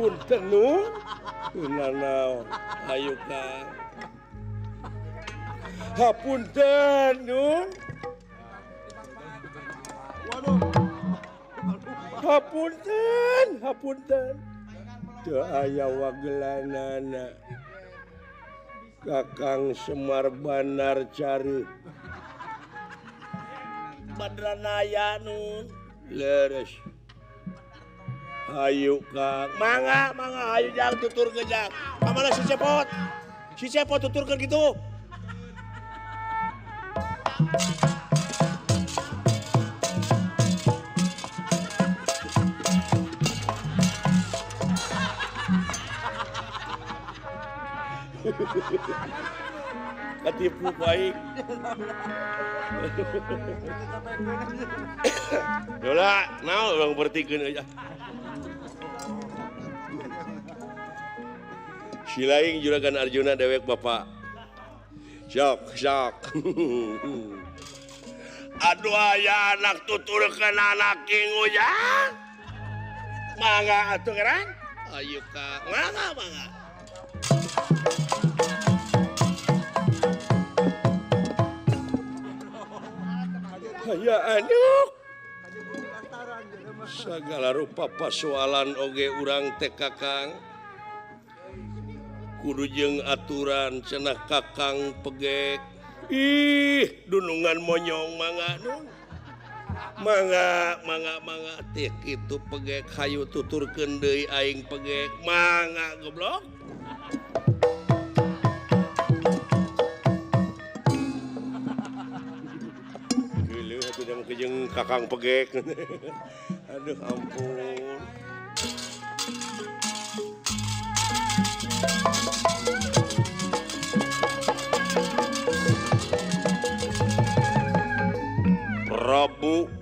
Hapunten nun. Nanaon hayu Kang. Hapunten nun. Hapunten, hapunten. Teu aya wagelanana. Kakang Semar Banar cari. Badranaya nun. Leres. Hayu Kang. Mangga, mangga hayu jang tuturkeun jang. Ka mana si Cepot? Si Cepot tuturkeun kitu. Katipu baik. Yola, naon urang bertikeun aja. Silaing Juragan Arjuna dewek bapak. Sok, sok. Aduh aya anak tuturkeun anak ujang. Mangga atuh geran. Ayo Kang, mangga mangga. Ya aduh. Segala rupa persoalan oge urang teh Kakang. Kudu jeung aturan cenah Kakang pegek. Ih, dunungan monyong mangga nun. Mangga, mangga, mangga teh kitu pegek hayu tuturkeun deui aing pegek. Mangga goblok. Geuleuh atuh jeung Kakang pegek. Aduh ampun.